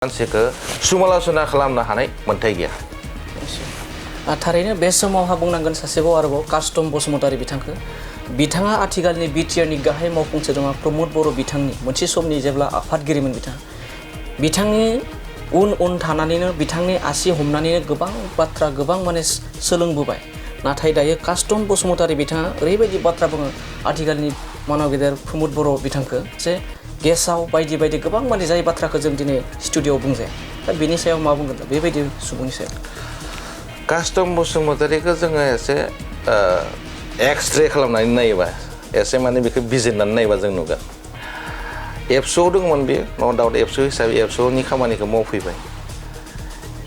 मानसिखौ समालोचना खालामनो हानाय मोन्थाय गैया। थारैनो बे समावहा बुंनांगोन सासेबाव आरोबाव कास्टम बसुमतारी बिथाङा आथिखालनि बिटिआरनि गाहाय मावफुं सोद्रोमा प्रमद बर' बिथांनि मोनसे समनि जेब्ला आफादगिरिमोन बिथांनि उन थानानैनो बिथांनि आसि हमनानैनो गोबां बाथ्रा गोबां माने सोलोंबोबाय। नाथाय दायो कास्टम बसुमतारी बिथाङा ओरैबायदि बाथ्रा बुङो आथिखालनि मानव गेदेर प्रमद बर' बिथांखौ जे गेसाव बायदि बायदि गोबां माने जाय बाथ्राखौ जों दिनै स्टुडिअ'आव बुंजाया। दा बेनि सायाव मा बुंगोन बेबायदि सुबुंनि सायाव? कास्टम बसुमतारीखौ जोङो एसे एक्सरे खालामनानै नायोबा एसे माने बेखौ बिजिरनानै नायोबा जों नुगोन। एबसुआव दंमोन बेयो न' डाउट एबसु हिसाबै एबसुनि खामानिखौ मावफैबाय।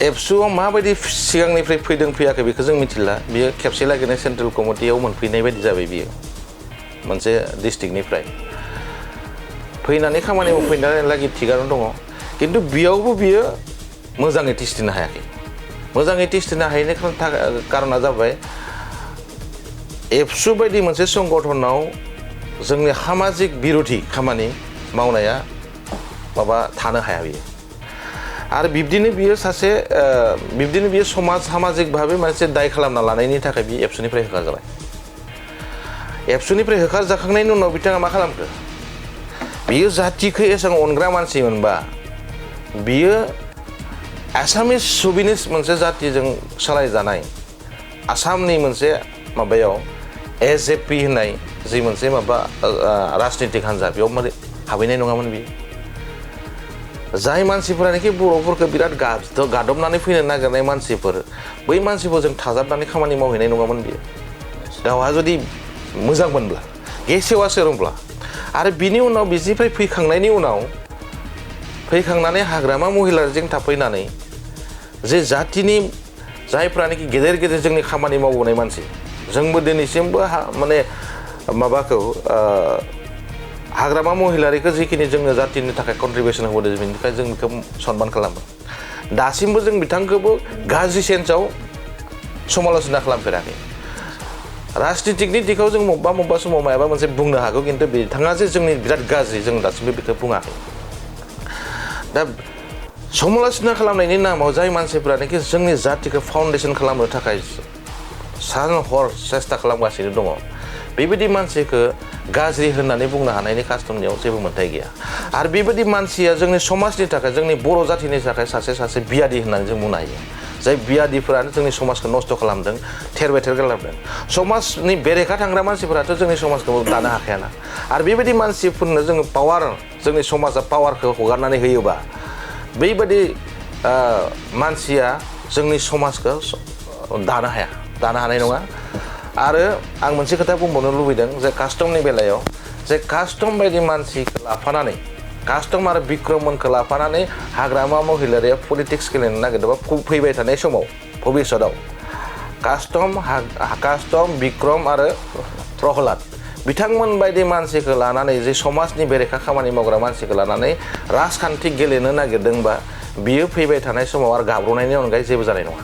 एबसुआव माबायदि सिगांनिफ्राय फैदों फैयाखै बेखौ जों मिथिला। बियो खेबसे लागैनो सेन्ट्रेल कमिटियाव मोनफैनाय बायदि जाबाय बियो मोनसे डिस्ट्रिक्टनिफ्राय फैनानै खामानि मावफैनानै लागै थिगानो दङ। खिन्थु बेयावबो बियो मोजाङै टिस्टिनो हायाखै। मोजाङै टिस्टिनो हायैनि कारना जाबाय एबसु बायदि मोनसे संगठनाव जोंनि सामाजिक बिरोधि खामानि मावनाया थानो हाया बियो। आरो बिब्दिनो बियो सामाजिक भाबै मोनसे दाय खालामना लानायनि थाखाय बियो एबसुनिफ्राय होखार जाबाय। एबसुनिफ्राय होखार जाखांनायनि उनाव बिथाङा मा खालामखो? बियो जातिखौ एसेबां अनग्रा मानसिमोनबा बियो आसामिस सुबिनिस मोनसे जातिजों सालायजानाय आसामनि मोनसे माबायाव एजेपि होननाय जि मोनसे राजनितिक हान्जा बेयाव माने हाबहैनाय नङामोन बियो। जाय मानसिफोरानोखि बर'फोरखौ बिराद गादबनानै फैनो नागिरनाय मानसिफोर बै मानसिफोरजों थाजाबनानै खामानि मावहैनाय नङामोन बियो। गावहा जुदि मोजां मोनब्ला गेसेवा सोरोंब्ला आरो बिनि उनाव बिनिफ्राय फैखांनानै हाग्रामा महिलारिजों थाफैनानै जे जातिनि जायफ्रानोखि गेदेर गेदेर जोंनि खामानि मावबोनाय मानसि जोंबो दिनैसिमबो माने हाग्रामा महिलारिखौ जिखिनि जोंनो जातिनि थाखाय कन्ट्रिबिउसन होबोदों बेनि थाखाय जों बेखौ सनमान खालामो। दासिमबो जों बिथांखौबो गाज्रि सेन्सआव समालोचना खालामफेराखै। राजनितिकनि दिगाव जों मबेबा समाव माबा मोनसे बुंनो हागौ खिन्थु बिथाङा जे जोंनि बिराद गाज्रि जों दासिमबो बेखौ बुङाखै। दा समालोचना खालामनायनि नामाव जाय मानसिफ्रानोखि जोंनि जातिखौ फाउन्डेसन खालामनो थाखाय सान हर सेस्था खालामगासिनो दङ बेबायदि मानसिखौ गाज्रि होननानै बुंनो हानायनि कास्टमनियाव जेबो मोन्थाय गैया। आरो बेबायदि मानसिया जोंनि समाजनि थाखाय जोंनि बर' जातिनि थाखाय सासे बियादि होननानै जों बुंनो हायो। जाय बियादिफोरानो जोंनि समाजखौ नस्थ' खालामदों थेर बेथेर खालामदों। समाजनि बेरेखा थांग्रा मानसिफोराथ' जोंनि समाजखौ दानो हाखायाना। आरो बेबायदि मानसिफोरनो जोङो जोंनि समाजा पावारखौ हगारनानै होयोबा बैबायदि मानसिया जोंनि समाजखौ दानो हानाय नङा। आरो आं मोनसे खोथा बुंबावनो लुबैदों जे कास्टमनि बेलायाव जे कास्टम बायदि मानसिखौ लाफानानै कास्टम आरो बिक्रममोनखौ लाफानानै हाग्रामा महिलारिया पलिटिक्स गेलेनो नागिरदोंबा फैबाय थानाय समाव भबिष्यतआव कास्टम बिक्रम आरो प्रहलाद बिथांमोन बायदि मानसिखौ लानानै जे समाजनि बेरेखा खामानि मावग्रा मानसिखौ लानानै राजखान्थि गेलेनो नागिरदोंबा बियो फैबाय थानाय समाव आरो गाब्र'नायनि अनगायै जेबो जानाय नङा।